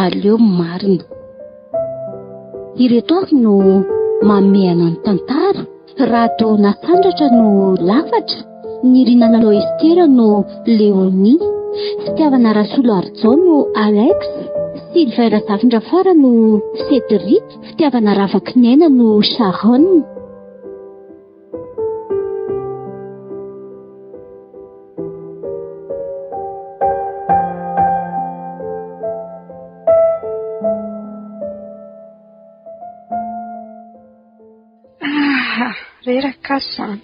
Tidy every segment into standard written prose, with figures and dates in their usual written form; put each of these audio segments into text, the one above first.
aleo marina. Ireto avy no mamehana ny tantara, Rado Nasandratra no Lafatra, Nirina Lalao Estera no Léonie, Fitiavana Rasoloarijaona no Alex, Sylvain Razafindrafara no Cédric, Fitiavana Ravakiniaina no Sharon. Ah, reraka aho izany.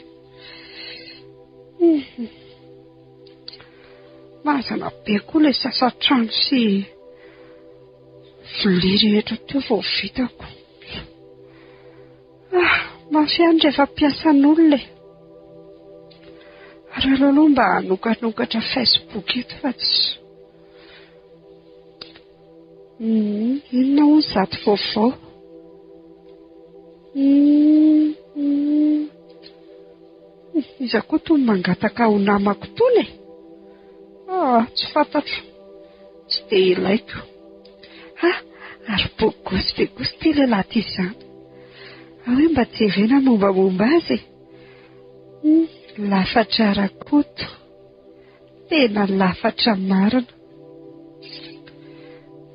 Mazana be koa ilay sasa-trano sy vilia rehetra teo vao vitako. Ah, mafy ihany rehefa mpiasan'olona e. Ary aleo aloha mba hanokanokatra Facebook eto fa tsy... Hmm, inona hono izato vaovao? Hmm, hmm. Iza koa tony mangataka ho namako tony e? Ah, tsy fantatro. Tsy dia ilaiko. Ah, ary bogosy be kosa ity lehilahy ity izany. Ao hoe mba jerena mombamomba azy e. Hmm, lafatra Rakoto. Tena lafatra marina.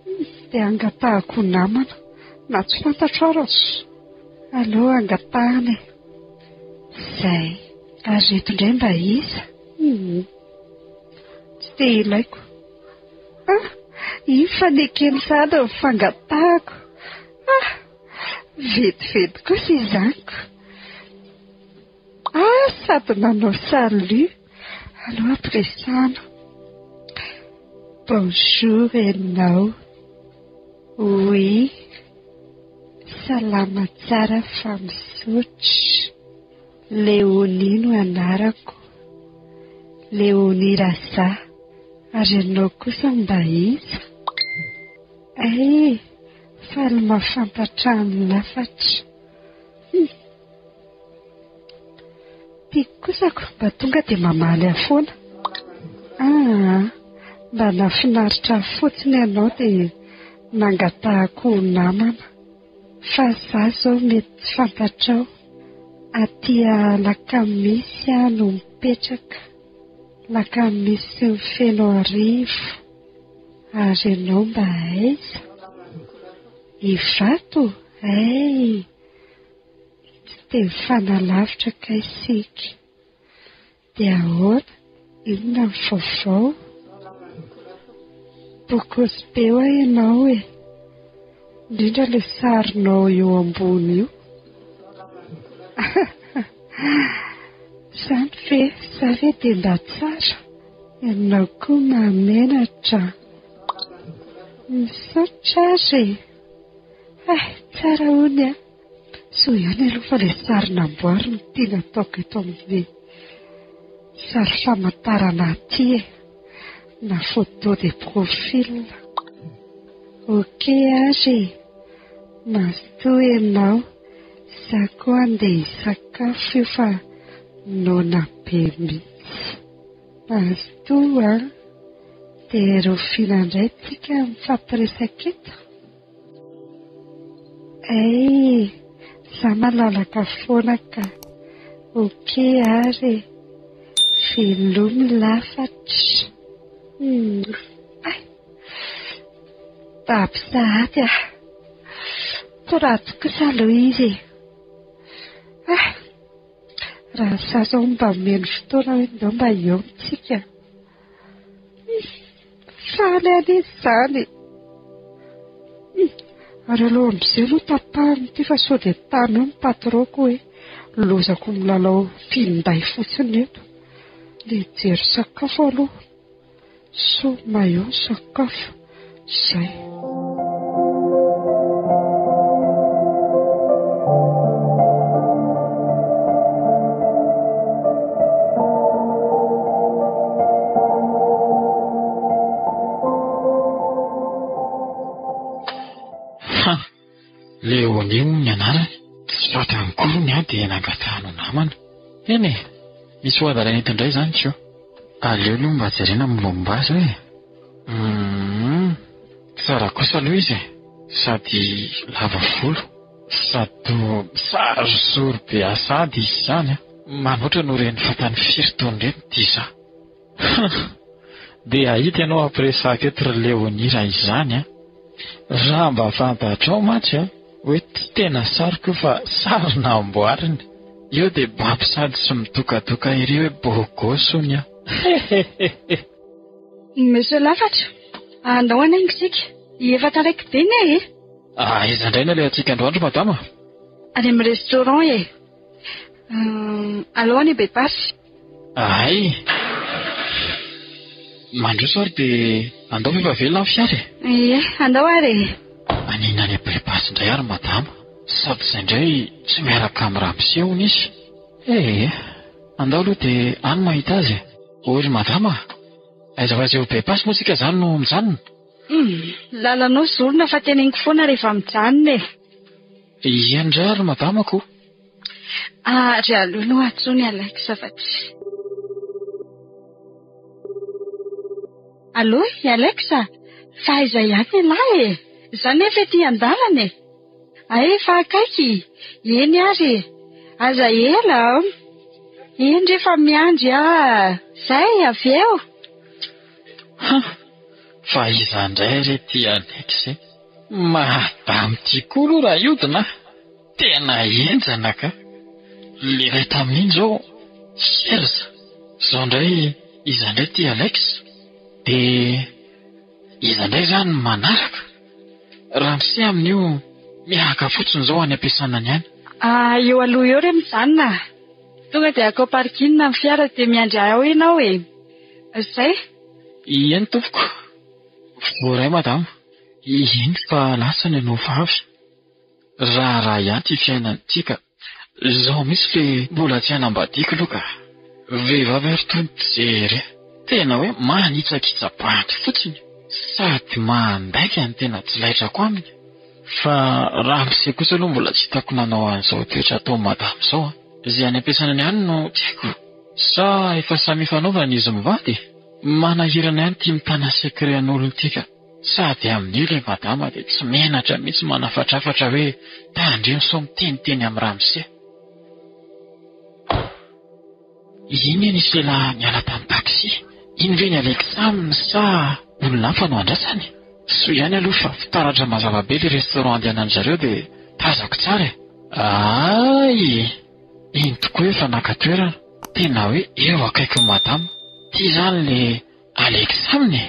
Hmm, dia angatahako ho namana. Na tsy fantatro ara. Aleo angatahana e. Izay. Ary ireto indray mba iza? Hmm. Tsy dia ilaiko. Ah, iny fa nekeny sahady ny fangatahako. Ah, vetivety kosa izany ko. Ah, sady nanao salut. Aleo ampiresahana. Bonjour ianao. Oui. Salama tsara fa misaotra. Léonie no anarako. Léonie Raza. Ary ianao kosa mba iza? Hay, faly mahafantatra an'i Lafatra. Hum. Tiako kosa ko mba tonga dia mamaly ahy foana. Aa, mba nahafinaritra ahy fotsiny ianao dia nangatahako ho namana. Fa za zao mety tsy fantatrao. Aty Alakamisy aho no mipetraka. Alakamisy sy ny Fenoarivo. Ary ianao mba aiza? Ivato? Hay! Tsy dia mifanalavitra kay isika. Dia ahoana? Inona ny vaovao? Bogosy be hoa ianao e! Indrindra ilay sarinao eo ambony io. Izany ve? Za ve dia mba tsara? Ianao koa mahamenatra. Misaotra ary e! Hay, tsara hono an! Soa ihany aloha fa ilay sary namboarina no tiana ataoko eto amin'ny sary famantarana aty e! Na photo de profil. Ok ary e! Mazotoa ianao, za koa andeha hisakafo io fa noana be mihitsy. Mazotoa an! Dia rahoviana indray tsika mifampiresaka eto? Hay, za malalaka foana ka. Ok ary e. Velomy lafatra. Humm. Hay. Babo sahady ah. Tsy ratsy kosa aloha izy e. Hay. Raha za zao mba omeny fotoana hoe ndao mba hihaona tsika. Faly any izy izany e! Ary aleo amin'izay aloha tapahina ity fa sao dia tany eo ny patron-ko hoe lozako milalao finday fotsiny eto. Ndeha hijery sakafo aloha. Sao may eo ny sakafo. Izay. Ha! Léonie hono ny anarany. Tsy fantany koa ny ahy dia nangatahany ho namana. Eny e! Misy ho hadalaina eto indray izany ko. Aleo aloha mba jerena ny mombamomba azy hoe. Hum. Tsara kosa aloha izy e! Sady lava volo, sady toa misarizoro be asady izy izany an! Manoatra noho ireny fantany firy taona ireny ity za. Hum! Dia hahita ianao hampiresahako eto ry Léonie raha izany an! Raha mba fantatrao mantsy an, hoe tsy tena sariko io fa sary namboariny. Eo dia babo sady sy midokatoka ery hoe beau gosse hono aho. Hehehehe! Monsieur Lafatra, andao hanainga isika. Efa taraiky be ne e! Aiza indray no alehantsika androany ry madama? Any amin'ny restaurant e! Alao any Bepasy. Hay! Mandroso ary dia andao fa efa velona ny fiara e! Ie, andao ary e! Anina any Bepasy indray ary madama. Sady izay indray tsy miaraka amin'ny ramose hono izy. Ee, andao aloha dia any mahita azy e! Ô ry madama a! Aiza ho aiza eo Bepasy moa tsika izany no mijanona? Hum, lalanao zorina fa teneniko foana rehefa mijanona e! Ie indray ary madamako. Ary aleo aloha antsoiny Alex fa tsy. Allo i Alex a! Fa aiza ihany ialahy e? Za nefa ety an-dalana e! Hay efa akaiky? Eny ary e! Aza ela an! Eny re fa miandry aho! Zay, avy eo! Han! Fa iza indray re ity Alex e? Madame ty koa aloha raha hiodina a! Tena henjana ka! Le iray tamin'iny izao Serge, izao indray iza indray ity Alex? Dia iza indray izany ny manaraka? Ramose amin'io miahaka fotsiny izao any am-piasana any ihany. Ah, eo aloha eo re mijanona a! Tonga dia akao parking ny fiara dia miandry ahy ao ianao e! Izay? Eny tompoko. Voaray madama. Iny fa lasa ny anao vavy. Raharaha ihany ity fiainana ity ka. Izao mihitsy le mbola tsy hanambadiako aloha ka. Vehivavy ary toa mijery ahy. Tena hoe manitsakitsa-bandy fotsiny. Sady mandainga no tena tsy laitrako aminy. Fa ramose kosa aloha mbola tsy hitako nanao an'izao toetra ataon'i madama izao an. Izay any am-piasana any ihany no tsy haiko. Sa efa samy ifanaovana izy mivady e? Manahirana ihany ity mitana secret an'olona ity ka. Sady amin'io ilay madama dia tsy menatra mihitsy manafatrafatra hoe tandremo sao miteniteny amin'i ramose. Iny anie nisy lehilahy niala tamin'ny taxi. Iny ve ny Alexam sa olona hafa no andrasany? Soa ihany aloha fa fitaratra mazava be ilay restaurant andehanan-dry zareo dia tazako tsara e! Ay! Iny tokoa efa naka toerana. Tena hoe eo akaikin'i madama. Ity izany ilay Alex aminy e!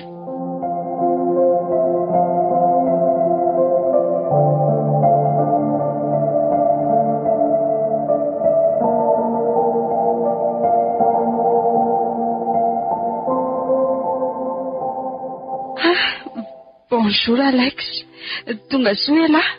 Ah, bonjour Alex. Tonga soa ialahy.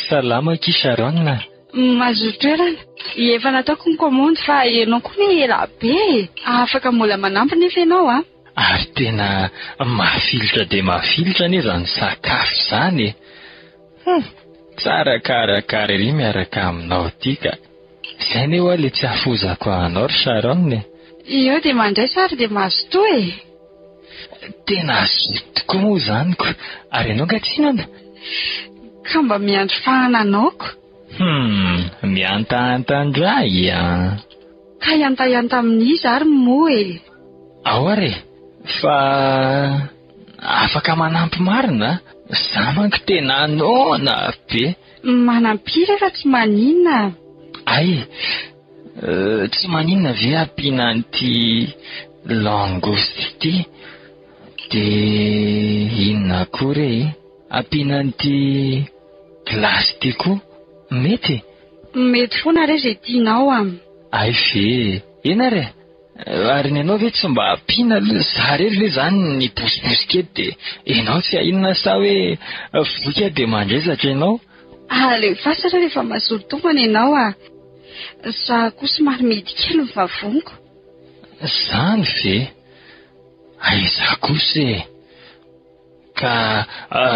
Salama akia Sharon a! Mahazo toerana. Efa nataoko ny commande fa ianao koa anie ela be e! Afaka mbola manampy nefa ianao a! Ary tena mafilotra dia mafilotra anie izany sakafo izany e! Hum! Tsara karakara ery miaraka aminao ity ka! Izay anie hoa ilay tsy hafozako anao ry Sharon e! Eo dia mandraisa ary dia mazotoa e! Tena zoto tokoa moa izany ko! Ary ianao angaha tsy hihinana? Ka mba miandry fahana anao ko! Hum! Mihantahanta indray an! Ka hihantahanta amin'iza ary moa e? Ao ary e! Fa afaka manampy marina a! Za manko tena noana be! Manampy rehefa tsy maninona. Hay! Tsy maninona ve ampiana an'ity langouste ity? Dia inona koa re e? Ampiana an'ity glace ity koa? Mety e? Mety foana re izay tianao an! Hay ve e! Eny ary e! Ary ny anao ve tsy mba ampiana aloha? Za irery ve izany nibosibosika eto dia ianao tsy ahinana sa hoe voky aho dia mandrezatra ianao? Alefaso re rehefa mazoto tombana ianao a! Za koa somary mihidy kely ny vavoniko. Zany ve? Aiza kosa e! Ka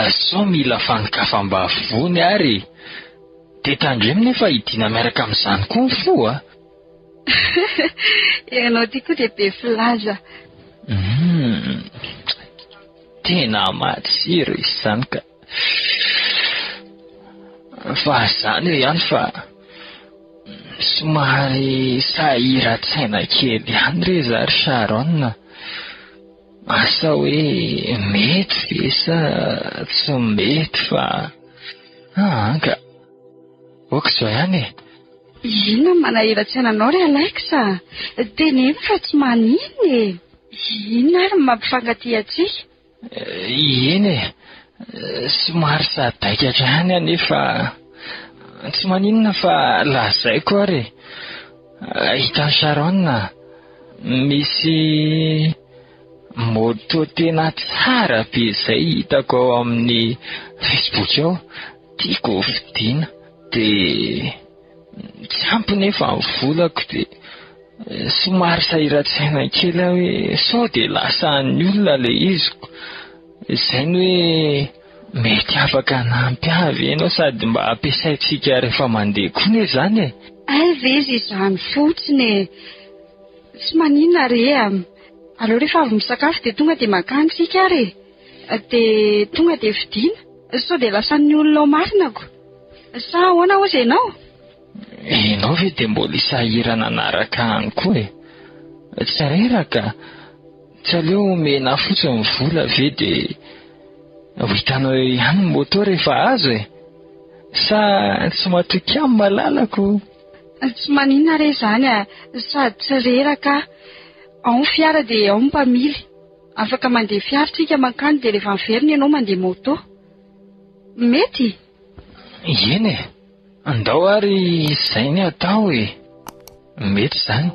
sao mila fanokafam-bavony ary e! Dia tandremo nefa hidiana miaraka amin'izany koa ny fo a! Ianao ity koa dia be filaza. Hum. Tena matsiro izy izany ka. Fa izany eo ihany fa somary sahiran-tsaina kely ihany re za ry Sharon. Asa hoe mety ve sa tsy mety fa aa ka. Ok izao ihany e. Inona no manahira-tsaina anao ry Alex a? Teneno fa tsy maninona e! Inona ary no mampifankatia antsika? Eny e, somary sadaikatra ihany anefa tsy maninona fa lazaiko ary e. Hitan'i Sharon, misy moto tena tsara be izay hitako ao amin'ny Facebook ao, tiako hovidiana. Dia tsy ampy nefa ny volako dia somary sahiran-tsaina kely aho hoe sao dia lasa an'ny olona ilay iziko. Izay ny hoe mety afaka hanampy ahy ve ianao sady mba ampiasaintsika rehefa mandeha koa anie izany e. Hay ve izy izany fotsiny e. Tsy maninona re a. Aleo rehefa avy misakafo dia tonga dia mankany isika ary e. Dia tonga dia vidiana. Sao dia lasan'ny olona ao marina ko. Sa ahoana hozy ianao? Ianao ve dia mbola hisahirana hanaraka any koa e? Tsy reraka? Tsy aleo omena fotsiny ny vola ve dia ho hitanao eo ihany ny moto rehefa azo e? Sa tsy matoky ahy malalako? Tsy maninona re izany a! Sady tsy reraka aho. Ao ny fiara dia ao ny mpamily. Afaka mandeha fiara tsika mankany dia rehefa miverina ianao mandeha moto. Mety? Eny e! Andao ary izay ny atao e! Mety izany.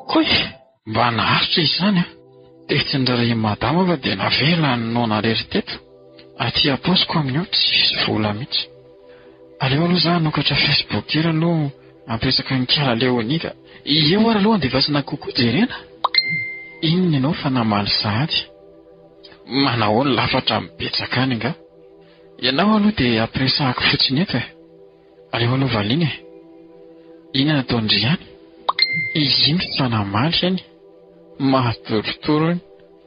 Koy! Mba naharitra izany an! Dia tsy niraharahian'i madama fa dia navela noana irery teto. Aty am-paosiko amin'io tsisy vola mihitsy. Aleo aloha za hanokatra Facebook kely aloha hampiresaka an'i Kiala Léonie ka. Eo ary aloha andefasana coucou jerena. Inona ianao fa namaly sahady? Manahoana lafatra mibetsaka any angaha? Ianao aloha dia ampiresahako fotsiny eto e. Aleo aloha valiana e. Inona nataon-dry ihany? Izy iny fa namaly iny. Mahatorotoro iny.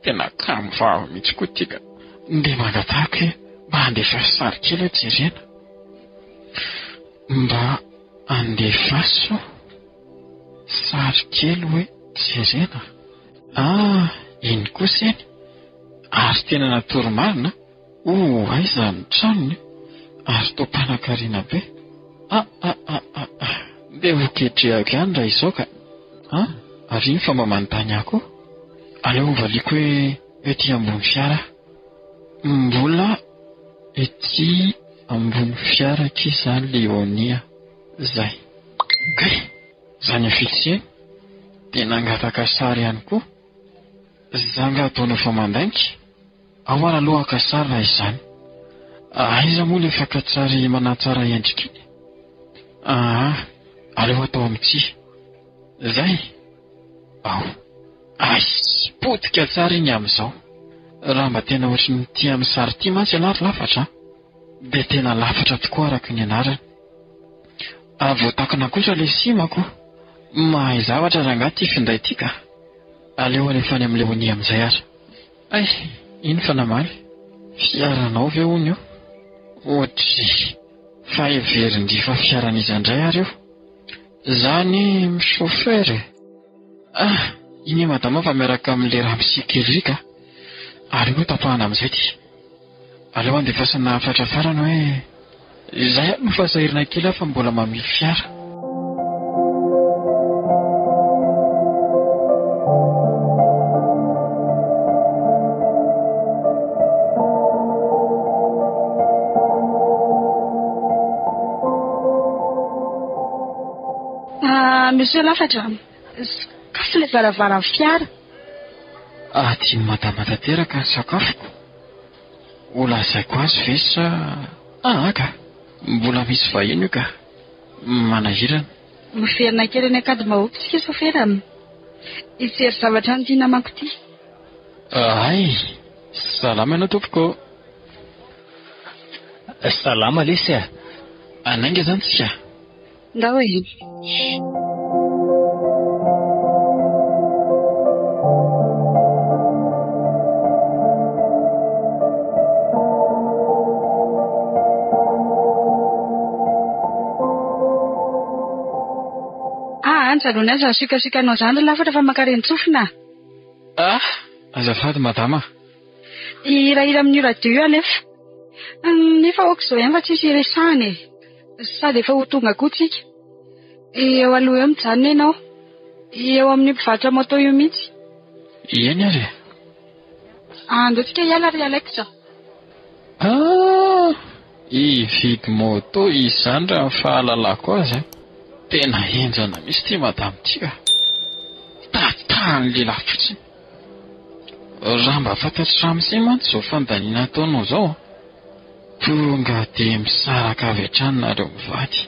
Tena kamo vava mihitsy koa ity ka. Ndeha mangatahako hoe mba andefaso sary kely hoe jerena. Mba andefaso sary kely hoe jerena. Ah, iny kosa iny. Ary tena natory marina. Oh, aiza ny tranony ary toa mpanankarena be. Ah ah ah ah ah, ndeha ho ketrehako ihany raha izao ka. Ah, ary iny fa mba manontany ahy koa. Aleo hovaliako hoe ety ambony fiara aho. Mbola ety ambony fiara akia za Léonie a. Zay. Kay, zany officier dia nangataka sary ihany koa. Za nga ataonao fa mandainga? Ao ary aloha haka sary raha izany. Aiza moa ilay fakantsary manatsara endrika iny? Aa, aleo atao amin'ny tsihy. Zay? Ao. Ay, potika tsara iny amin'izao. Raha mba tena ohatry ny tia amin'ny sary ity mantsy ialahy ry lafatra a! Dia tena lafatra tokoa araka ny anarany. Ary voatakona kosa ilay simako. Mahay zavatra rangahy ity finday ity ka. Aleo alefa any amin'i Léonie amin'izay ary. Hay, iny fa namaly. Fiaranao ve hono io? Ohatry, fa heverin-dry fa fiaran'iza indray ary io? Za anie mi-chauffeur e! Ah, iny madama fa miaraka amin'ilay ramose kely ry ka! Aleo hotapahana amin'izay ity. Aleo andefasana hafatra farany hoe izay no fa sahirana kely aho fa mbola mamily fiara. Ah, Monsieur Lafatra, sokafy ilay varavaran'ny fiara. Adin'i madama tanteraka ny sakafoko. Ho lazaiko azy ve sa aa ka! Mbola misy vahiny io ka! Manahirana. Miverina kely any Ankadimbahoaka isika sofera a! Hijery zavatra an'ity namako ity. Hay! Salama ianao tompoko. Salama lesy a. Hanainga izany tsika? Ndao e. Ah, anjalony aza asiokasikanao izany ry lafatra fa mankarenin-tsofina. Ah, azafady madama. Hihirahira amin'io radio io alefa. Nefa aoka izao ihany fa tsisy hiresahana e. Sady efa ho tonga koa tsika. Eo aloha eo mijanona ianao. Eo amin'io mpivarotra moto io mihitsy. Eny ary e. Andao tsika hiala ry Alex. Ah! Hividy moto izany raha ny fahalalako azy an. Tena henjana mihitsy ity madama ity ka. Tatahan'ny lehilahy fotsiny. Raha mba fantatr'i ramose mantsy izao fandaniana ataonao izao an. Tonga dia misaraka avy hatrany nareo mivady.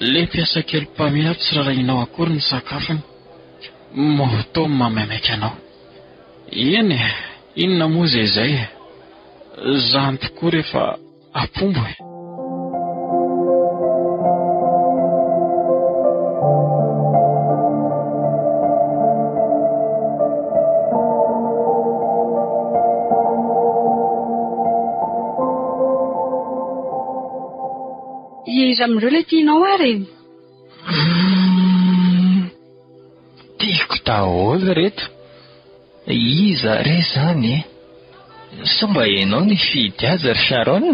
Le mpiasa kely mpamily ato tsy rarahianao akory ny sakafony. Moto mamaimaika anao. Eny e, inona moa izay izay e. Zany tokoa rehefa apombo e. Iza amin'ireo ilay tianao ary e? Tiako daholo ireto. Iza re izany e? Sao mba ianao nifidy azy ry Sharon?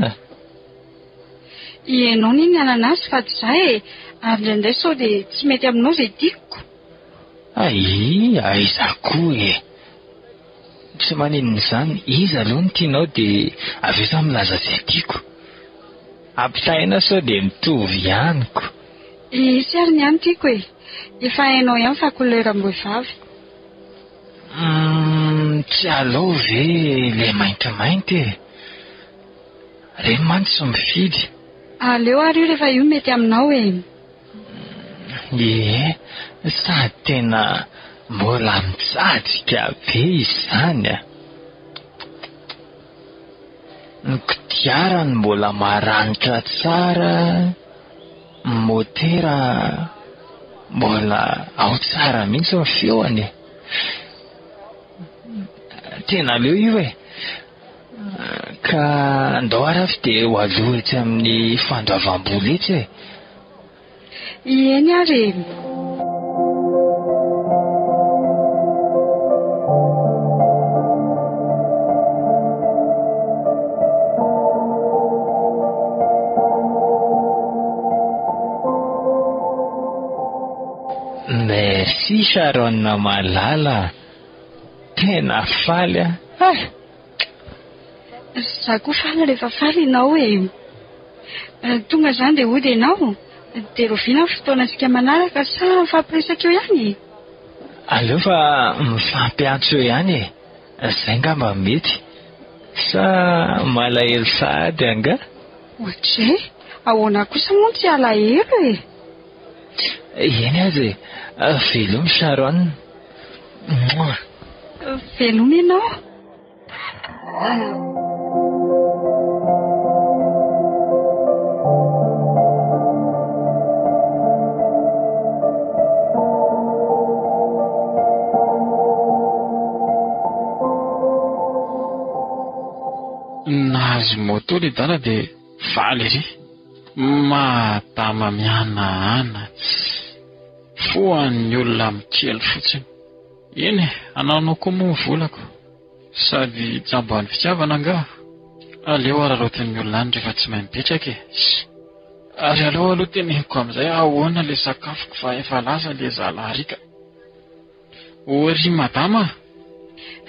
Ianao anie nianana azy fa tsy za e! Ary indraindray sao dia tsy mety aminao izay tiako. Ay, aiza koa e! Tsy maninona izany, iza aloha no tianao dia avy eo za milaza izay tiako. Ampitahaina sao dia mitovy ihany ko. Hisy ary ny ahy no tiako e! Efa hainao ihany fa couleur am-behivavy. Humm tsy aleo ve le maintimainty e! Reny mantsy tsy mifidy. Aleo ary io rehefa io mety aminao e! Ie, sady tena mbola mitsadika be izany a! Ny kodiarany mbola maranitra tsara, ny motera mbola ao tsara mihitsy ny feony e! Tena aleo io e! Ka andao ary avy dia ho aloha etsy amin'ny fandoavam-bola etsy e! Eny ary e! Merci Sharon malala a! Tena faly aho eh! Za koa faly rehefa faly ianao e! Tonga izany dia hody ianao? Dia rahoviana ny fotoanantsika manaraka sa mifampiresaka eo ihany e? Aleo fa mifampiantso eo ihany e! Izay angamba no mety. Sa malahelo sahady angaha? Ohatrizay, ahoana kosa moa no tsy halahelo e? Eny aza e! Veloma Sharon. Mouah. Veloma ianao. Nahazo moto le dada dia faly ery. Madama mihanahana tsy fohan'ny olona amin'ny kely fotsiny. Eny e, anaonao koa moa ny volako. Sady jamban'ny fitiavana angaha? Aleo araraotin'ny olona any rehefa tsy mahay mipetraka e. Ary aleo aloha teneniko amin'izay ahoana ilay sakafoko fa efa lasa ilay zalahy ry ka. O ry madama a!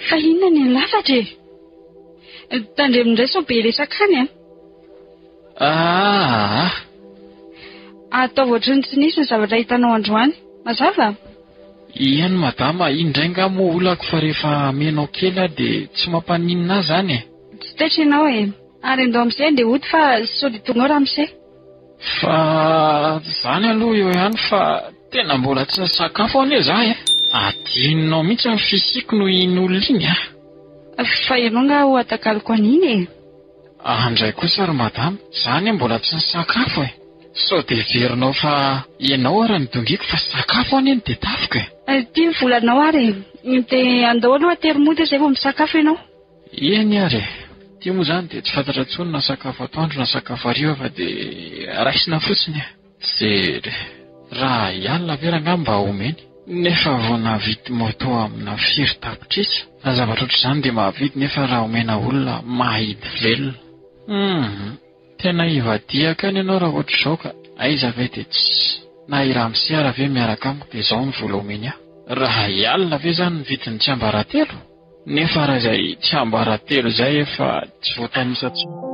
Fa inona ny lafatra e? Tandremo indray sao be resaka any an! Aa! Ataovy ohatran'ny tsy nisy ny zavatra hitanao androany. Mazava? Eny madama, indray nga moa olako fa rehefa amenao kely aho dia tsy mampaninona ahy izany e! Tsy taitra ianao e! Ary andao amin'izay andeha hody fa sao dia tonga ao ramose. Fa izany aloha eo ihany fa tena mbola tsy nisakafo anie za e! Adinonao mihitsy ny fisiako noho iny olona iny a! Fa ianao angaha ho atakaloko an'iny e? Andray kosa ry madama, za anie mbola tsy nisakafo e! Sao dia heverinao fa ianao ary no dongiko fa sakafo anie no tedaviko e! Ity ny volanao ary e! Dia andao aloha atero mody izay vao misakafo ianao. Eny ary e! Ity moa izany dia tsy fantatra intsony na sakafo atoandro na sakafo hariva fa dia raisina fotsiny e! Jery, raha hialina ve rangahy mba omeny? Nefa vao nahavidy moto amina firy tapitrisa? Raha zavatra ohatr'izany dia mahavidy nefa raha omena olona mahidy velona. Hum! Tena hivadihako ihany ianao raha ohatr'izao ka! Aiza ve dia tsy. Na i ramose ara ve miaraka amiko dia izao ny vola omeny ahy? Raha hialina ve izany ny vidin'ny tsiambaratelo? Nefa raha izay tsiambaratelo izay efa tsy voatanisa intsony.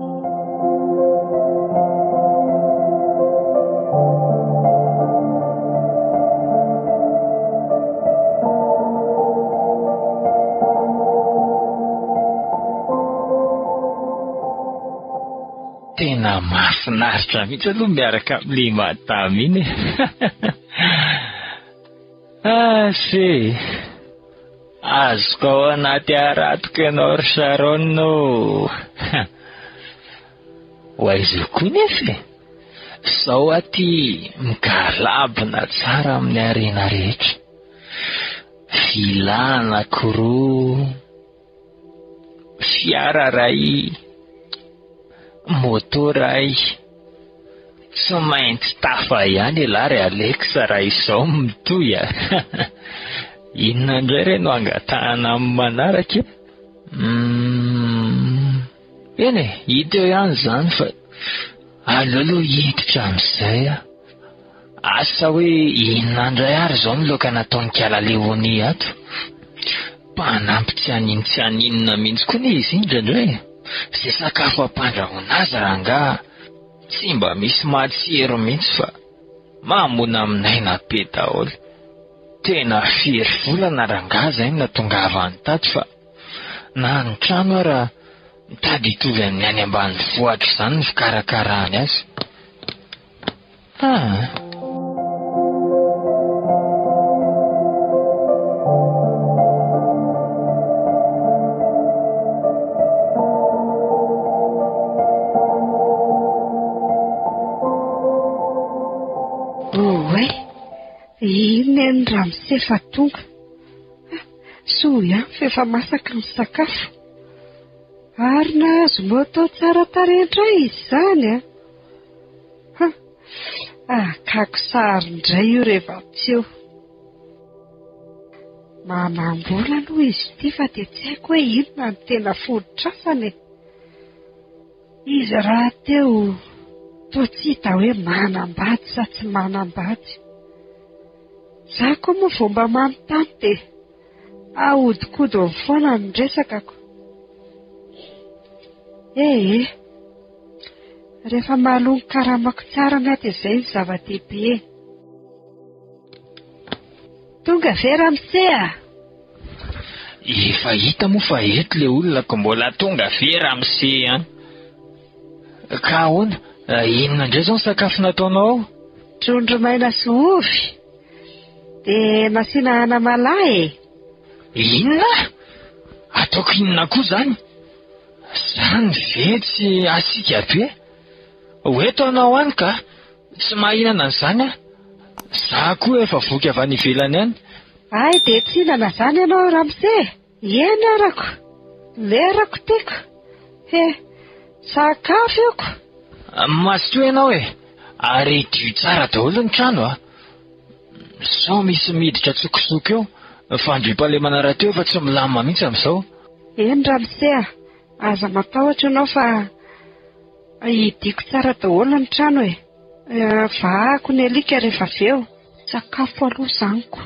Tena mahafinaritra mihitsy aloha miaraka amin'ilay madame iny e. Ah, se. Azoko ao anaty haratoko ianao ry Sharon ô. Ho aiza koa nefa e? Zao aty migalabona tsara amin'ny harena rehetra. Villa anankiroa. Fiara ray, moto ray, tsy maintsy tafa ihany ialahy ry Alex raha izao no mitohy a! Inona indray re no angatahana amin'ny manaraka e? Hum, eny e, hita eo ihany izany fa aleo aloha hiditra amin'izay aho. Asa hoe inona indray ary izao ny laoka nataon'i Kala Léonie ato? Mpanampy tsy hanin-tsy haninona mihitsy koa anie izy iny indraindray e! Izay sakafo ampandrahoina azy rangaha tsy mba misy matsiro mihitsy fa mamonamonaina be daholo. Tena firy volana rangaha izay no natongavany tato fa na ny trano ara mitady hitovy amin'ny any ambanivohitra izany ny fikarakarany azy. Ah. Oay, iny eny ramose fa tonga. Ah, soa ihany fa efa masaka ny sakafo. Ary nahazo moto tsara tarehy indray izy izany a. Ha! Hakako sary indray io rehefa tsy eo. Manam-bola aloha izy ity fa dia tsy haiko hoe inona no tena fototr'asany e. Izy rahateo toa tsy hita hoe manambady sa tsy manambady. Izaho koa moa vao mba manontany dia ahodikodiny foana ny resakako. Eh eh! Rehefa mahaloa ny karamako tsara anie dia izay no zava-dehibe e! Tonga ve ramose a? Efa hita moa fa eto ilay olona ko mbola tonga ve ramose an? Ka ahoana? Inona indray izao ny sakafo nataonao ao? Trondro maina sy ovy dia nasiana anamalaho e! Inona? Ataoko inona koa izany? Zany ve tsy hasiaka be? Ho eto anao any ka! Tsy mahahinana an'izany aho. Za koa efa voky avy any ivelany any. Hay dia tsy hinana izany ianao ramose? Eny arako! Lerako tiako! He! Sakafo io ko! Mazotoa ianao e! Ary didio tsara daholo ny trano a! Sao misy miditra an-tsokosoko eo, fandriampahalemana rahateo efa tsy milamina mihitsy amin'izao. Eny ramose a! Aza matahotra ianao fa hidiako tsara daholo ny trano e! Vahako ny alika rehefa avy eo. Sakafo aloha izany ko!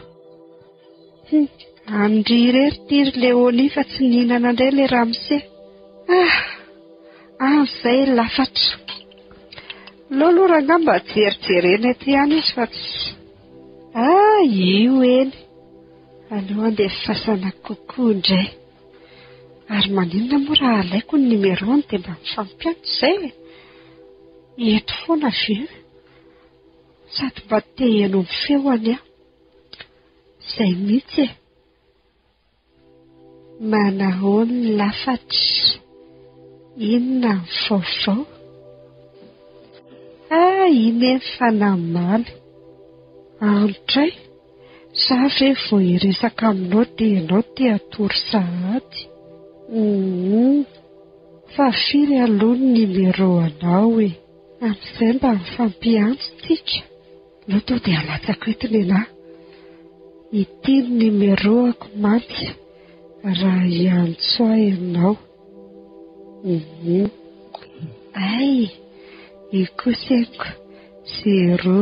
Hum! An-dry irery ity ry Léonie fa tsy nihinana indray ilay ramose. Ah! Any izay lafatra. Aleo aloha rangahy mba jerijerena eto ihany izy fa tsy... Ah! Io eny! Aleo handefasana kokoa indray. Ary maninona moa raha alaiko ny numéro-ny dia mba mifampiantso izay e? Eto foana ve? Sady mba te heno ny feony aho. Izay mihitsy e! Manahoana lafatra? Inona ny vaovao? Ah, iny e fa namaly. Antray, za ve vao hiresaka aminao dia ianao te hatory sahady? Humm, fa firy aloha ny numéro anao e? Amin'izay mba mifampiantso tsika. Aleo tonga dia alatsako eto nenaha. Ity ny numéro-ako mantsy raha hiantso ahy ianao. Humm. Hay! Io kosa henoko. Zéro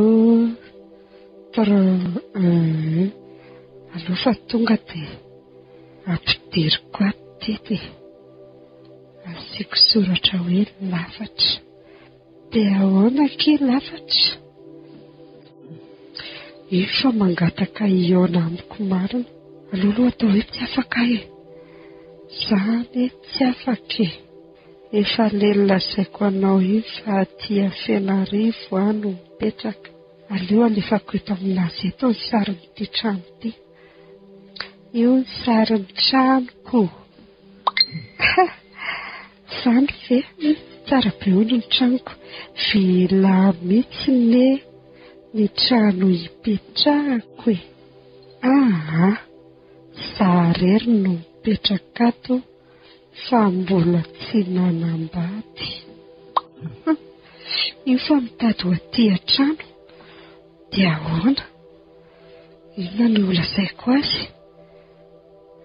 trois un. Aleo fa tonga dia ampidiriko ato ity e. Asiako soratra hoe lafatra. Dia ahoana akia lafatra? Efa mangataka hihaona amiko marina. Aleo aloha atao hoe tsy afaka aho e. Za anie tsy afaka e. Efa le nolazaiko anao iny fa aty Fenarivo aho no mipetraka. Aleo alefako eto aminazy eto ny sarin'ity trano ity. Io ny sarin'ny tranoko. Ha! Zany ve? Tsara be hono ny tranoko. Villa mihitsy ne ny trano ipetrahako e. Aa! Za rery no mipetraka ato fa mbola tsy nanambady. Hum! Io fa mitady ho aty an-trano. Dia ahoana? Inona no holazaiko azy?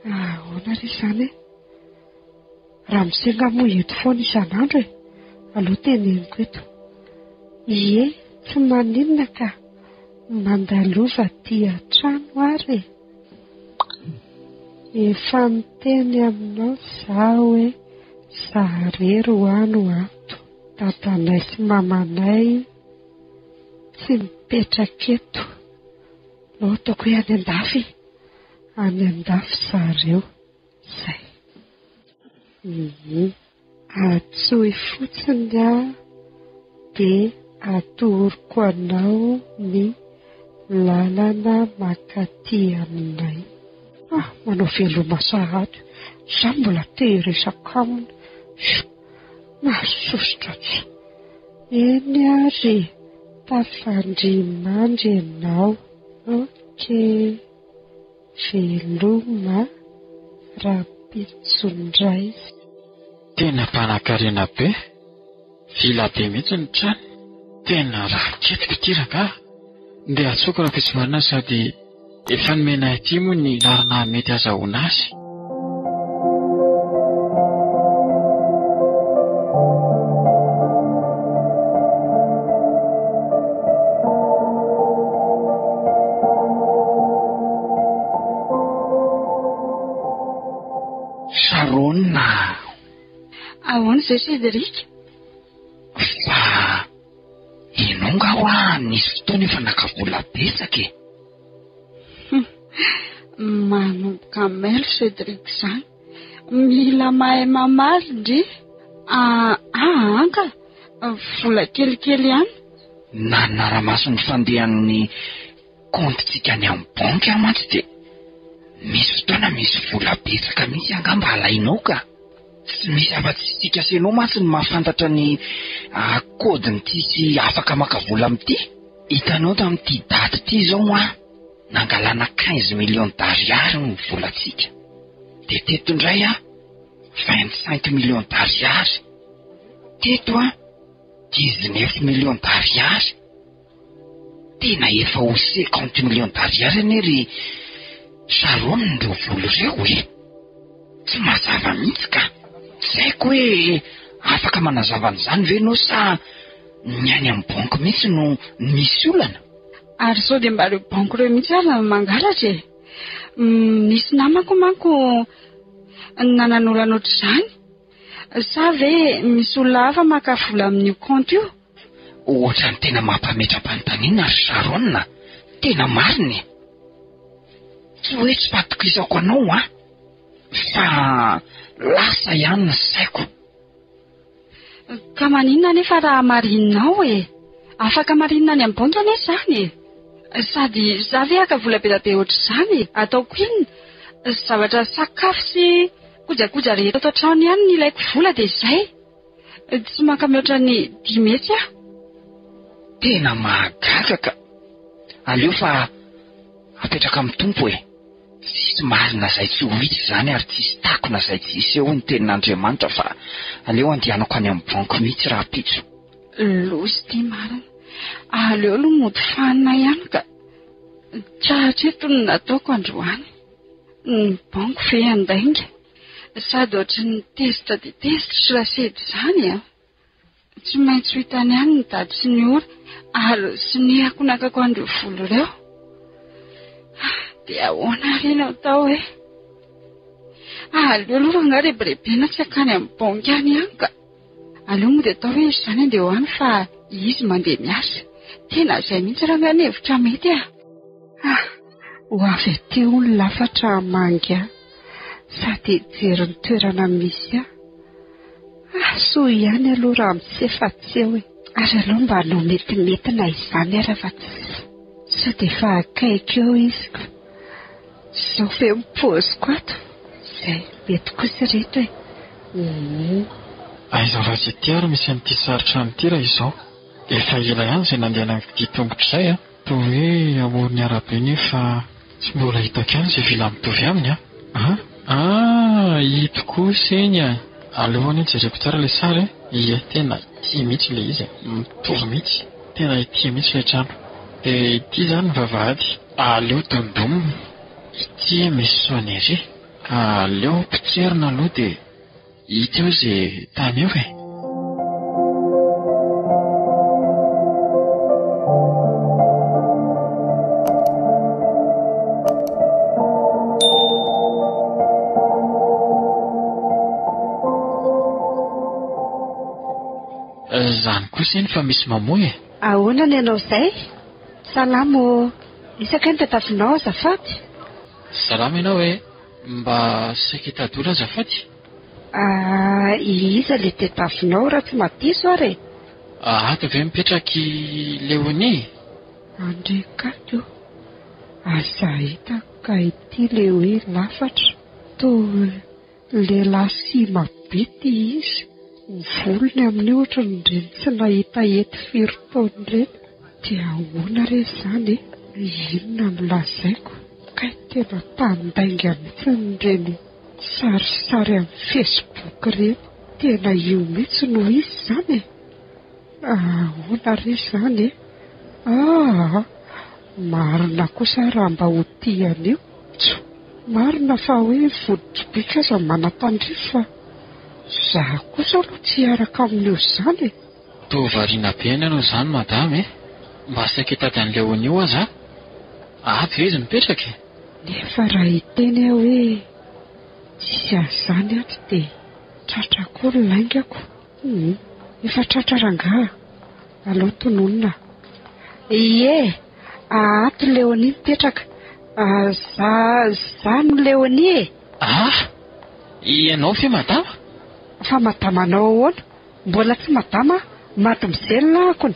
Ahoana re izany e? Ramose nga moa eto foana isan'andro e! Aleo teneniko eto. Ie, tsy maninona ka! Mandalova aty an-trano ary e! Efa miteny aminao za hoe za rery hoa no ato. Dadanay sy mamanay tsy mipetraka eto. Aleo ataoko hoe any an-dafy e! Any an-dafy zareo. Zay. Hum. Antsoy fotsiny aho dia atoroko anao ny lalana mankaty aminay. Ah, manao veloma sahady. Za mbola te hiresaka aminy. Mahasosotra tsy. Eny ary, tafandrimandry ianao. Ok. Veloma rahampitso ndray. Tena mpanankarena be, villa be mihitsy ny trano, tena raketiko ity rangaha, ndeha antsoiko rahampitso maraina sady efa nomena ahy ity moa ny laharana mety azahoana azy. Sharon a! Ahoana izay Cédric? Fa ianao nga hoa nisy fotoana efa naka vola betsaka e! Manomboka mailo Cédric izany. Mila mahay mamaly ndry. Aa ka! Vola kelikely ihany. Nanara-maso ny fandehan'ny kaontintsika any amin'ny banky aho mantsy dia misy fotoana misy vola betsaka mihitsy angamba alainao ka. Tsy misy afa-tsy isika sy ianao mantsy no mahafantatra ny kaodin'ity sy afaka maka vola amin'ity. Hitanao tamin'ity daty ity izao an, nangalana 15 millions d'ariary ny volantsika. Dia teto indray an, 25 millions d'ariary. Teto an, 19 millions d'ariary. Tena efa ho 50 millions d'ariary anie ry Sharon ireo vola ireo e. Tsy mazava mihitsy ka. Tsy haiko hoe afaka manazava an'izany ve ianao sa ny any amin'ny banky mihitsy no misy olana? Ary sao dia mba ireo banky ireo mihitsy ary no mangalatra e? Nisy namako manko nanan'olana ohatr'izany. Sa ve misy olona hafa maka vola amin'io kaonty io? Ohatran'ny tena mampametra-panontaniana ry Sharon a! Tena marina e! Tsy hoe tsy fatokisako anao an! Fa lasa ihany ny saiko. Ka maninona anefa raha marininao e? Afaka marinina any amin'ny banky anie izany e! Sady za ve haka vola be dia be ohatr'izany e? Ataoko inona? Zavatra sakafo sy. Kojakoja rehetra ato an-trano ihany no ilaiko vola dia izay. Tsy maka mihoatra ny 500 aho. Tena mahagaga ka. Aleo fa apetraka amin'ny Tompo e. Tsisy marina izay tsy ho hita izany ary tsisy takona izay tsy hiseho hoy ny tenin'Andriamanitra fa aleo andehanako any amin'ny banky mihitsy rahampitso. Loza ity marina. Aleo aloha mody fanina ihany ka. Tratra eto ny nataoko androany. Ny banky ve handainga? Sady ohatry ny tezitra dia tezitra Rasedy izany an! Tsy maintsy ho hitany ihany ny daty sy ny ora ary sinehako nakako an'ireo vola ireo. Dia ahoana ary no atao e? Aleo aloha rangahy rebirebena tsy hankany amin'ny banky any ihany ka. Aleo mody atao hoe izy izany andeha ho any fa izy mandeha miasa. Tena izay mihitsy rangahy ny hevitra mety a! Ah! Ho avy aty hono lafatra hamangy ahy sady hijery ny toerana misy ahy. Ah, soa ihany aloha ramose fa tsy eo e. Ary aleo mba hanao metimety na izany ara fa tsy sao dia efa akaiky eo izy ko. Izao ve ny paoziko ato? Izay, mety kosa ireto e. Hum. Aiza ho aiza ity ary misy an'ity sary trano ity raha izao? Efa ela ihany izay nandehanako dia tongotra izay an! Toa hoe amoron'ny arabe nefa tsy mbola hitako ihany izay villa mitovy aminy an! An! Ah! Ito kosa eny an! Aleo anie jereko tsara ilay sary e! Ie, tena ity mihitsy ilay izy e! Mitovy mihitsy! Tena ity mihitsy ilay trano. Dia ity izany ny vavahady. Aleo dondomina. Ity misy sonnerie. Aleo potserina aloha dia. Hita eo ze tany eo e! Zany kosa eny fa misy mamoy e! Ahoana ny anao izay? Salama ô! Iza kay no tadiavinao azafady? Salama ianao e! Mba saika hitady olona azafady? Ah, iza le tetavinao raha tsy madiso ary e? Ato ve mipetraka i Léonie? Andry Kato, aza hitako ka ity le hoe lafatra, toa lehilahy sima be ty izy, ny volony amin'io ohatran'ireny tsy nahita hety firy taona ireny, dia ahoana re izany e? Inona no lazaiko? Kay tena mpandainga mihitsy ireny sarisary amin'ny facebook ireny. Tena io mihitsy no izy izany e! Ahoana re izany e? Aa! Marina kosa raha mba ho tia an'io. Tjo! Marina fa hoe voditribika aza manatandrify fa za kosa aloha tsy hiaraka amin'io izany e! Toa variana be any ianao izany madama e! Mba saika hitady an'i Léonie io aza aho. Ato ve izy mipetraka e? Nefa raha hiteny aho hoe tsisy an'izany ato dia tratra koa ny laingako. Hum, efa tratra rangaha. Aleo tononina. Ie, ato Léonie mipetraka. Za, za no Léonie e! Ah! Ianao ve madama? Fa madamanao ahoana? Mbola tsy madama aho, mademoiselle akony.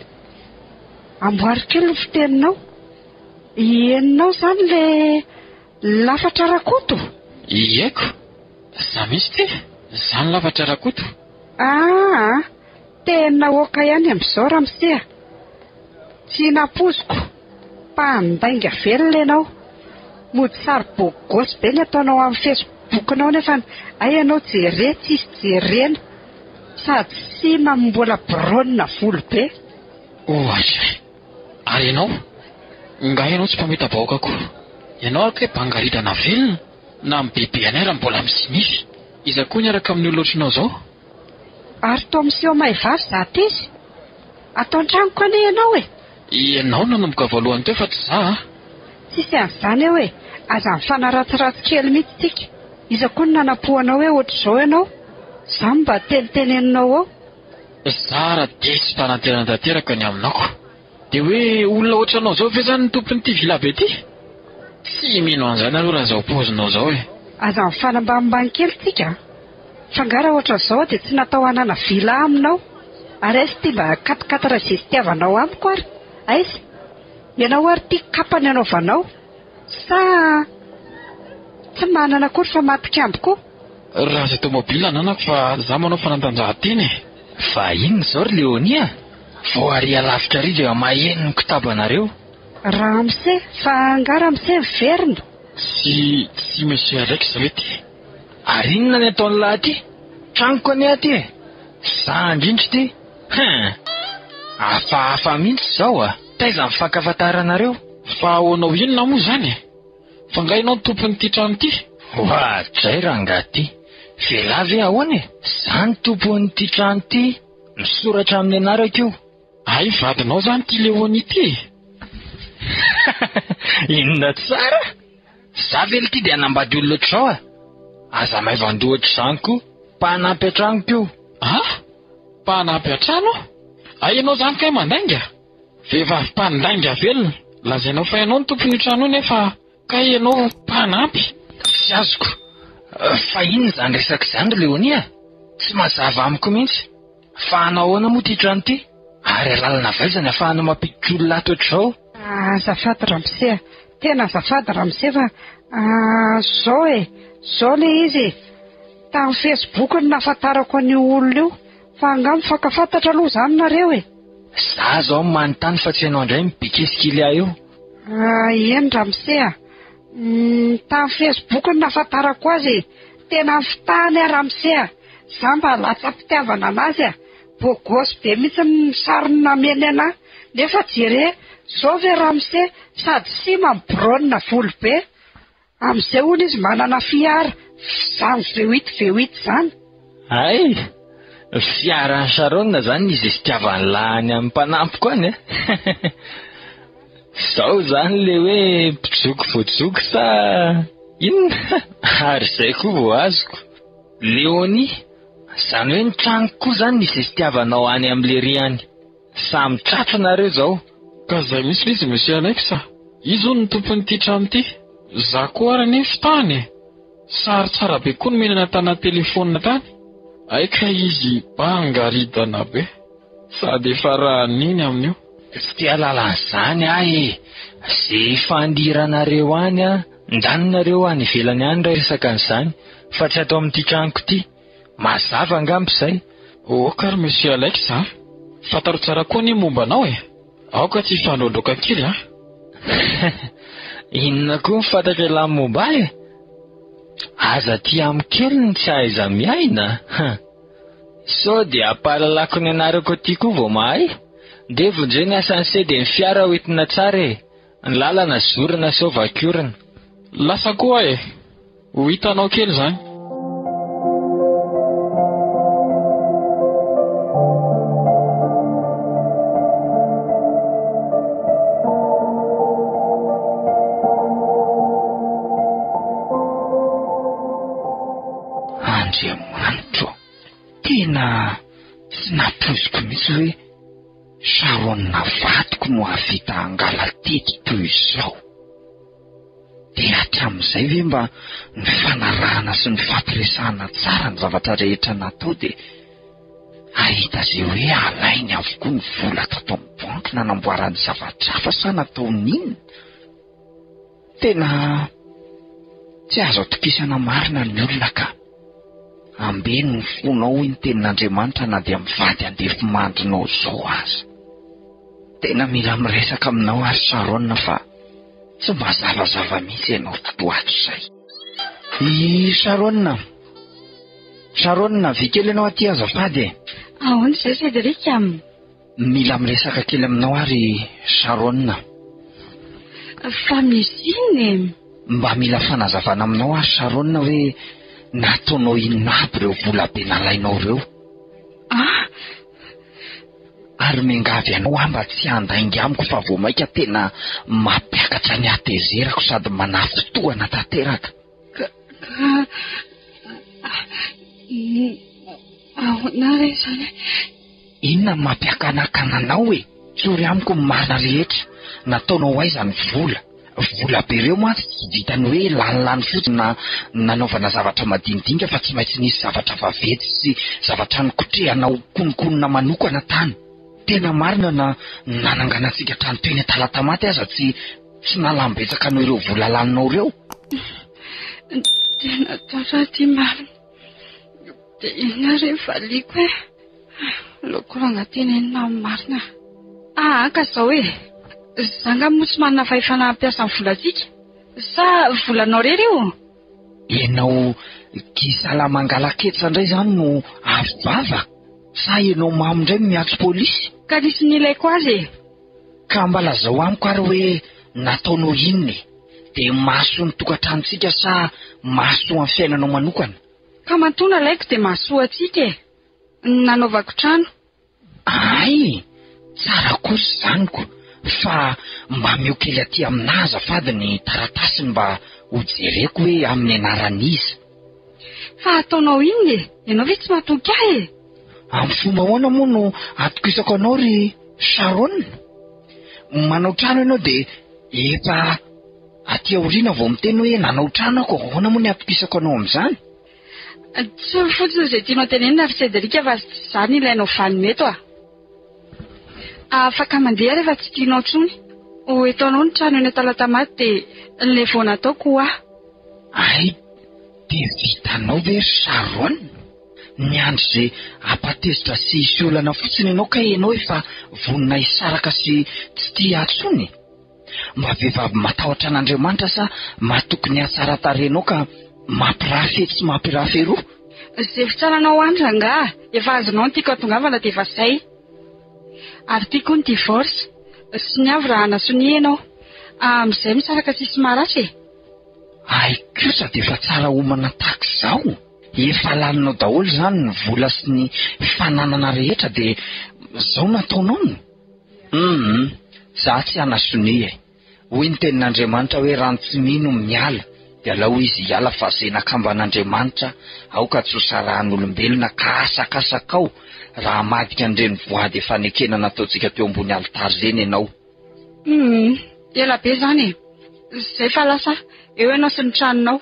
Amboary kely ny fiteninao. Henonao izany le lafatra Rakoto? Ieko, za mihitsy ity, za ny lafatra Rakoto. Aa, tena ok ihany amin'izao ramose a. Tsy nampoiziko, mpandainga velona ianao. Mody sary beau gosse be ny ataonao amin'ny facebook-nao nefa hay ianao jere tsisy jerena. Sady sima no mbola brônina volo be. Ohatra e! Ary ianao? Nga ianao tsy mpamita-bahoaka koa? Ianao ary kay bangaridana velona, na ny bebe anay raha mbola misinify. Iza koa niaraka amin'ny olona ohatranao izao? Ary toa miseho maivavy izato izy. Ato an-tranoko anie ianao e! Ianao no nanomboka voalohany teo fa tsy za a! Tsisy an'izany eo e! Aza mifanaratsiratsy kely mihitsy tsika. Iza koa no nanampo anao hoe ohatr'izao ianao? Za no mba teniteneninao eo. Zara diso fanantenana tanteraka ny aminao ko. Dia hoe olona ohatranao izao ve izany no tompon'ity villa be ity? Tsy mino an'izany aloha raha izao paozinao izao e. Aza mifanambanimbany kely tsika a! Fa nga raha ohatran'izao aho dia tsy natao hanana villa aminao? Ary aiza ity mba quatre quatre zestiavanao amiko ary? Aiza? Ianao ary ity kapa ny anaovanao? Sa tsy manana akory fa maty kambo koa? Raha izay tomobile ananako fa za manao fanatanjahantena e. Fa inona izao ry Léonie a? Vao ary alavitra ary dia maheno ny kitabanareo. Ramose, fa angaha ramose miverina? Tsy, tsy Monsieur Alex ve ty? Ary inona ny ataon'lah aty? Tranoko anie aty e! Za indrindra ity! Hein! Hafahafa mihitsy izao a! Taiza ny fankafantaranareo? Fa ahoanao inona moa izany e? Fa nga ianao no tompon'ity trano ity? Oadray rangahy ty! Vela ve ahoana e? Za no tompon'ity trano ity, misoratra amin'ny anarako io. Hay vadinao zany ity Léonie ity e! Inona tsara? Za ve ity dia hanambady olona ohatr'izao a? Aza maivan-doha ohatr'izany koa, mpanampy an-tranoko io. Ah? Mpanampy an-trano? Hay ianao zany kay mandainga? Vehivavy mpandainga velona. Lazainao fa ianao no tompon'io trano io nefa kay ianao mpanampy. Tsy azoko. Fa inona izany resaka izany ry Léonie a? Tsy mazava amiko mihitsy. Fa hanao ahoana moa ity trano ity? Ary alalana avy aiza ny ahafahanao mampiditra olona ato ohatr'izao? Azafady ramose a! Tena azafady ramose fa zao e! Zao le izy e! Tamin'ny Facebook no nahafantarako an'io olona io. Fa angaha mifankafantatra aloha izany nareo e? Za zao manontany fa tsy ianao indray mi-bikesy ahy eo. Ah, eny ramose a. Tamin'ny Facebook no nahafantarako azy e. Tena nifitahany aho ramose a. Za mba latsa-pitiavana anazy a. Beau gosse be mihitsy ny sariny nameny anah. Nefa jere, zao ve ramose, sady sima no brônina volo be. Amin'izay hono izy manana fiara, izany V8 V8 izany. Hay! Fiaran'i Sharon izany ny izestiavan'lah any amin'ny mpanampiko any a! Izao izany ilay hoe mpijoko voajoko sa inona? Ary izay koa vao azoko. Léonie, izany hoe ny tranoko koa izany ny izestiavanao any amin'i Lery any. Samy tratra nareo izao. Ka zay mihitsy le izy Monsieur Alex a! Izy hono no tompon'ity trano ity. Za koa ary anie fitahany e! Sary tsara be koa nomeny anah tanaty telephone tany. Hay kay izy bangaridana be. Sady efa raha niny amin'io. Tsy te hahalala an'izany aho e! Ze ifandiranareo any an, ndany nareo any ivelany any raha hiresaka an'izany fa tsy ato amin'ity tranoko ity. Mazava angamba izay. Ok ary Monsieur Alex a! Fantaro tsara koa anie momba anao e! Aoka tsy hifandroandroaka kely a! Inona koa ny fantatra ialahy momba ahy e? Aza aty amiko kely ny tsy ahaiza-miaina a! Sao dia ampahalalako ny anarako aty koa vao mahay? Ndeha vonjeo ny asan'ny se dia ny fiara hoentina tsara e! Ny lalana zorina sao vaky orona. Lasa koa aho e! Ho hitanao kely izany. Andriamanitro, tena tsy nampoiziko mihitsy hoe Sharon vadiko no hahavita hangala-tety toy izao. Dia hatramin'izay ve mba nifanarahana sy nifampiresahana tsara ny zavatra rehetra natao dia hahita izay hoe alainy avokoa ny vola tato amin'ny banky nanamboarany zavatra hafa sa nataony inona? Tena tsy azo atokisana marina ny olona ka. Ambeno ny fonao hoy ny tenin'Andriamanitra na dia mivady andefimandrinao izao aza. Tena mila miresaka aminao ary Sharon fa tsy mazavazava mihitsy ianao tato ato izay. I Sharon, Sharon, avia kely ianao aty azafady e. Ahoana izay Cédric? Mila miresaka kely aminao ary Sharon. Fa misy inona e? Mba mila fanazavana aminao ary Sharon hoe nataonao inona aby ireo vola be nalainao ireo? Ah! Ary miangavy anao aho mba tsy handainga amiko fa vao mainka tena mampiakatra ny hatezerako sady manafintohana tanteraka. Ka, ka, ahoana re izany e? Inona no mampiakanakana anao e? Tsory amiko ny marina rehetra. Nataonao aiza ny vola? Vola be ireo mantsy tsy vitan'ny hoe lanilany fotsiny na nanaovana zavatra madinidinika fa tsy maintsy nisy zavatra vaventy sy zavatra nikotrehanao kononkonona manokana tany. Tena marina na nananganantsika trano teny Talatamaty aza tsy tsy nahalany betsaka noho ireo vola laninao ireo. Tena tara ty marina. Dia inona re ny valiako e? Aleoko rangahy tenenina ny marina. Aa ka izao e! Za nga moa tsy manana fahefana hampiasa ny volantsika? Sa volanao irery io? Ianao gisala mangala-ketsa indray izany no avo vava? Sa ianao mamo indray no miantso polisy? Ka nisy nilaiko azy e! Ka mba lazao amiko ary hoe nataonao inona e? Dia mahasoa ny tokantranontsika sa mahasoa ny fiainanao manokana? Ka matoa nalaiko dia mahasoa antsika e! Ny nanaovako trano. Hay! Tsara kosa izany ko! Fa mba ameo kely aty aminà azafady ny taratasiny mba ho jereko hoe amin'ny anaran'iza. Fa ataonao inona e? Ianao ve tsy matoky ahy e? Amin'ny fomba ahoana moa no atokisako anao ry Sharon? Manao trano ianao dia efa aty aoriana vao miteny hoe nanao trano aho, ahoana moa ny atokisako anao amin'izany? Tsory fotsiny izay tianao tenenina ry Cédric fa tsy izany ilainao vanona eto a! Afaka mandeha rehefa tsy tianao intsony. Ho eto anao ny trano eny Talatamaty dia ilay vao nataoko ho ahy. Hay dia vitanao ve ry Sharon? Miandry izay hampatezitra sy hisy olana fotsiny ianao kay ianao efa vonona hisaraka sy tsy tia ahy intsony? Mba vehivavy matahotra an'Andriamanitra sa matoky ny hatsaran-tarehinao ka mampirafy etsy sy mampirafy eroa? Izay fitsaranao any rangaha, efa azonao ny tiako hatongavana dia efa zay. Ary tiako ny divorce, soniavo raha hanasonia ianao. Amin'izay misaraka tsisy maharatra e. Hay kosa dia efa tsara homana tahaka izao. Efa laninao daholo izany ny vola sy ny fananana rehetra dia izao no ataonao no? Humm, za tsy hanasonia e. Hoy ny tenin'Andriamanitra hoe raha ny tsy mino miala dia alao izy hiala fa ze nakamban'Andriamanitra aoka tsy ho sarahan'olombelona ka asakasakao raha hamadika an'ireny voady efa nekena nataontsika teo ambony alitara ireny ianao. Humm, ela be zany e. Zay fa lasa eo ianao sy ny tranonao.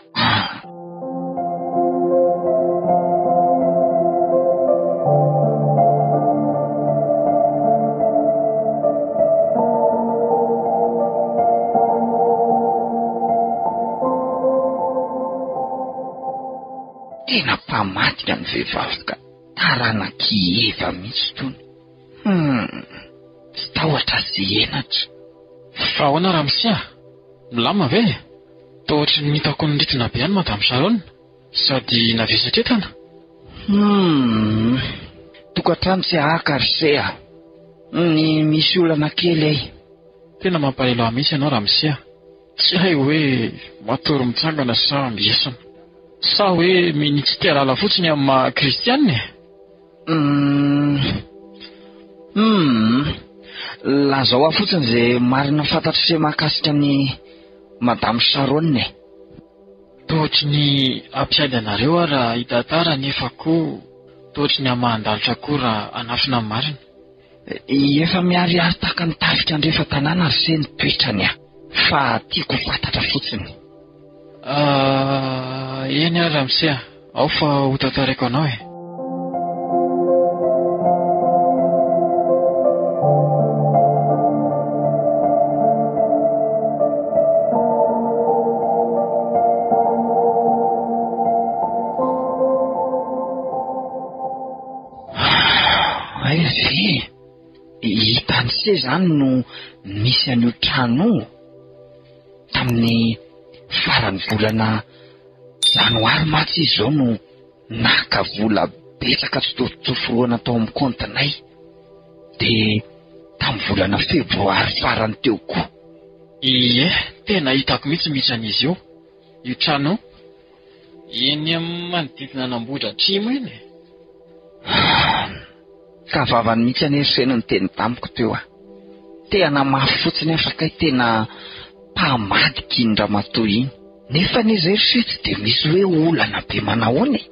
Tena mpamadika ny vehivavy ka. Taranak'i Eva mihitsy tony. Hum, tsy tahotra sy henatra. Fa ahoana ramose a? Milamina ve e? Toa ohatry ny hitako niritina be any Madame Sharon, sady navesatra entana. Hum, tokantrano tsy haka ry se a! Ny misy olana kely ei. Tena mampalahelo ahy mihitsy ianao ramose a! Tsy hay hoe matory mitsangana sa miesona. Sa hoe minia tsy te halala fotsiny amin'ny maha kristianina e? Humm humm lazao ahy fotsiny ze marina fantatr'se mahakasika an'i Madame Sharon e. Toa ohatry ny hampiady anareo aho raha hitantara nefa koa toa ohatry ny hamahan-dalitra koa raha hanafina ny marina. Efa miharihary tahaka ny tafika andrefan-tanàna ry se ny toetrany a! Fa tiako ho fantatra fotsiny. Ah, eny ary ramose a! Ao fa ho tantaraiko anao e! Hay ve? Hitan'i se izany no misy an'io trano io? Tamin'ny faran'ny volana janoary mantsy izy izao no naka vola betsaka tsy tofotoforohana tao amin'ny kaontinay. Dia tamin'ny volana febroary farany teo koa. Ie, tena hitako mihitsy misy an'izy io, io trano io. Eny amin'ny manodidina an'Ambohidratrimo eny e. Ka vavany mihitsy anie ry se no niteny tamiko teo a. Te hanamafy fotsiny aho fa kay tena mpamadika iny ramatoa iny. Nefa anie izay ry se tsy dia misy hoe olana be manahoana e.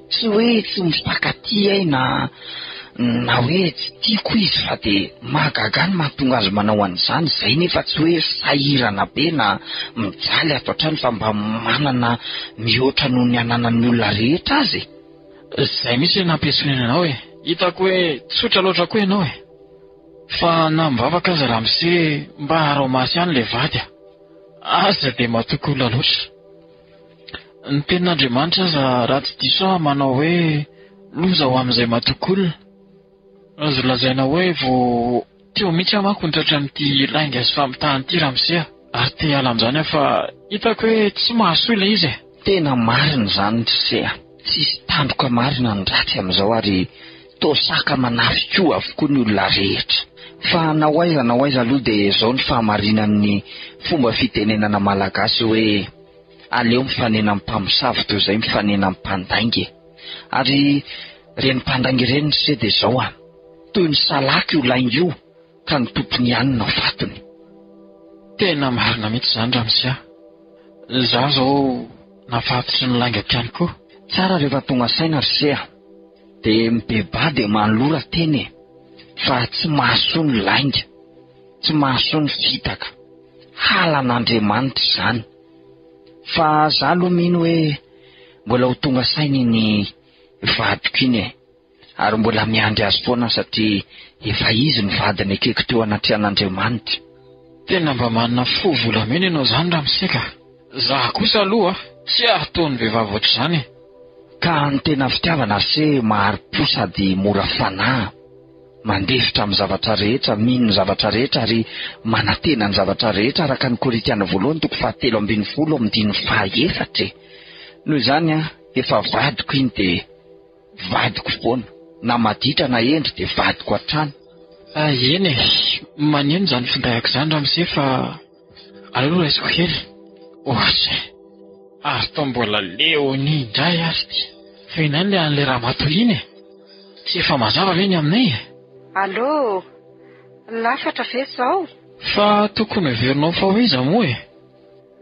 Tsy hoe tsy mifankatia ahy na na hoe tsy tiako izy fa dia mahagaga ahy ny mahatonga azy manao an'izany, izay nefa tsy hoe sahirana be na mijaly ato an-trano fa mba manana mihoatra noho ny ananan'ny olona rehetra aza e. Izay mihitsy no nampiesonena anao e. Hitako hoe tsotra loatra koa ianao e. Fa na mivavaka aza ramose mba araho maso ihany ilay vady a. Aza dia matoky olona loatra. Ny tenin'Andriamanitra aza raha tsy diso aho manao hoe loza ho amin'izay matoky olona. Azo lazaina hoe vao teo mihitsy aho manko no tratran'ity lainga sy famitahana ity ramose a! Ary te hiala amin'izany aho fa hitako hoe tsy mahasoa ilay izy e! Tena marina izany ry se a! Tsisy tandroka marina ny ratsy amin'izao ary toa saka manafy koa avokoa ny olona rehetra. Fa na ho aiza na ho aiza aloha dia izao ny fahamarinan'ny fomba fitenenana malagasy hoe aleo mifanena amin'ny mpamosavy toy izay mifanena amin'ny mpandainga e! Ary ireny mpandainga ireny ry se dia izao a! Toy ny salaka io lainga io ka ny tompony ihany no fatiny. Tena marina mihitsy izany ramose a! Izaho izao nafatotry ny laingako ihany koa. Tsara rehefa tonga saina ry se a! Dia mibebaha dia manolora tena e! Fa tsy mahasoa ny lainga, tsy mahasoa ny fitaka. Halan'Andriamanitra izany. Fa za aloha mino hoe mbola ho tonga saina iny vadiko iny e! Ary mbola miandry azy foana aho satria efa izy no vady nekeko teo anatrehan'Andriamanitra. Tena mba manana fo volamena ianao izany ramose ka! Za kosa aloha tsy hahatoa ny vehivavy ohatr'izany e! Ka ny tena fitiavana ry se mahari-po sady mora fanahy, mandefitra amin'ny zavatra rehetra, mino ny zavatra rehetra ary manantena ny zavatra rehetra araka ny Korintiana voalohany toko fahatelo ambinifolo andininy fahaefatra e! Noho izany an, efa vadiko iny dia Vadiko foana. Na maditra na hendry dia vadiko hatrany. Ah eny e, maneno izany finday-ako izany ramose fa aleo aloha raisiko kely. Ohatry e! Ary toa mbola Léonie indray ary ity. Fa inona ihany ilay an'ilay ramatoa iny e? Tsy efa mazava ve ny aminay e? Allô, lafatra ve izao? Fa tokony heverinao fa ho iza moa e?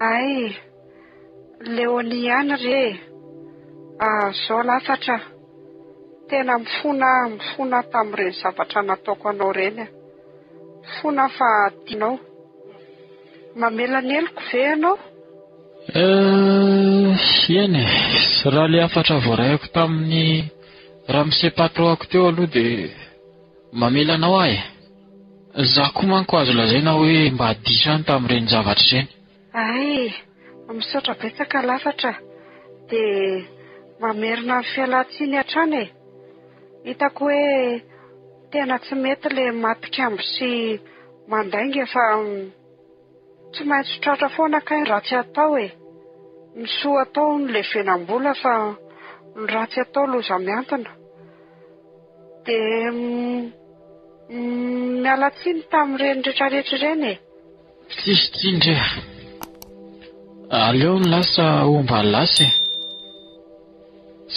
Hay, Léonie ihany re e! Ah, zao lafatra a! Tena mifona aho, mifona aho tamin'ireny zavatra nataoko anao ireny aho. Mifona aho fa adinao. Mamela ny heloko ve ianao? Eh, eny e! Raha ilay hafatra voarayako tamin'ny ramose patron-ako teo aloha dia mamela anao aho e! Izaho koa manko azo lazaina hoe mba diso ihany tamin'ireny zavatra ireny. Hay, misaotra betsaka lafatra a! Dia mamerina ny fialan-tsiny hatrany e! Hitako hoe tena tsy mety ilay matin-kambo sy mandainga fa tsy maintsy tratra foana kay ny ratsy atao e! Ny soa atao no levenam-bola fa ny ratsy atao loza mihantona. Dia miala tsiny tamin'ireny retraretra ireny e! Tsisy tsiny re a! Aleo ny lasa homba ny lasa e!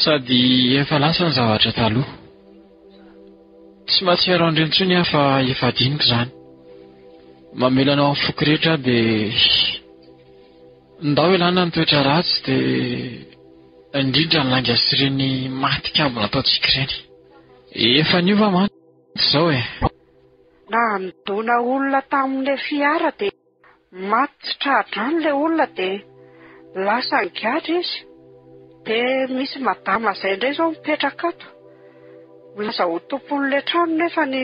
Sady efa lasa ny zavatra taloha. Tsy mahatsiaro an'ireny intsony aho fa efa adinoko izany. Mamela anao amin'ny foko rehetra aho dia ndao ialana ny toetra ratsy dia indrindra ny lainga sy ireny maty kambo nataontsika ireny. Efa niova mantsy izao e! Nandona olona tamin'ilay fiara dia maty tsy tra-drano ilay olona dia lasa nigadra izy. Dia misy madama izay indray izao mipetraka ato. Milaza ho tompon'ilay trano nefa ny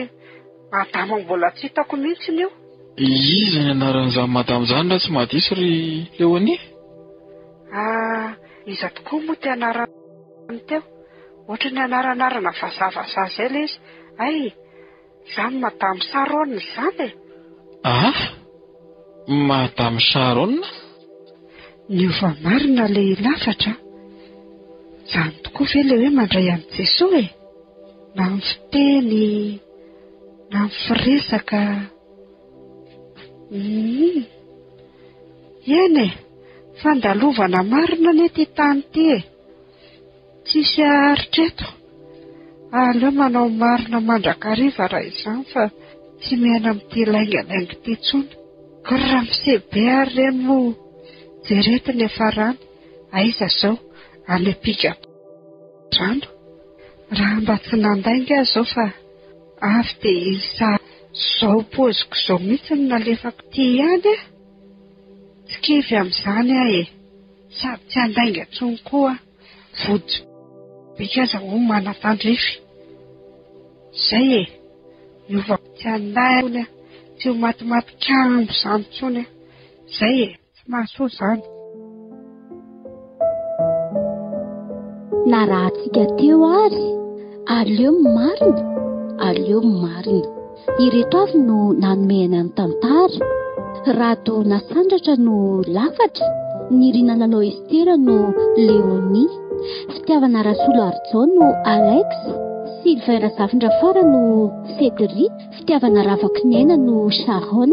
madama mbola tsy hitako mihitsy io. Iza ny anaran'izany madama izany raha tsy mahadiso ry Léonie? Ah, iza tokoa moa ity anarany teo? Ohatry ny anaranarana vazaha-vazaha izay ilay izy. Hay! Izany Madame Sharon izany e! Ah! Madame Sharon? Niova marina ilay lafatra a! Izany tokoa ve ilay hoe mandray an'i Jesoa e? Na amin'ny fiteny, na amin'ny firesaka. Hum. Eny e! Fandalovana marina anie ity tany ity e! Tsisy haharitra eto. Aleo manao marina mandrakariva raha izany fa tsy miaina amin'ity laingalainga ity intsony. Ramose be ary ireny moa jereto ny hiafarany, aiza izao, any am-pigadrana. Raha mba tsy nandainga aho izao fa avy dia izaho izao paoziko izao mihitsy no nalefako ity ihany a! Tsy kivy amin'izany aho e! Sady tsy handainga intsony koa vody bika aza hono manatandrify. Zay e! Miova tsy handainga intsony aho, tsy ho matimaty kambo izany intsony aho. Zay e! Tsy mahasoa izany. narahantsika teo ary. Aleo ny marina, aleo ny marina. Ireto avy no nanome aina ny tantara, Rado Nasandratra no Lafatra, Nirina Lalao Estera no Léonie, Fitiavana Rasoloarijao no Alex, Sylvain Razafindrafara no Cédric, Fitiavana Ravakiniaina no Sharon.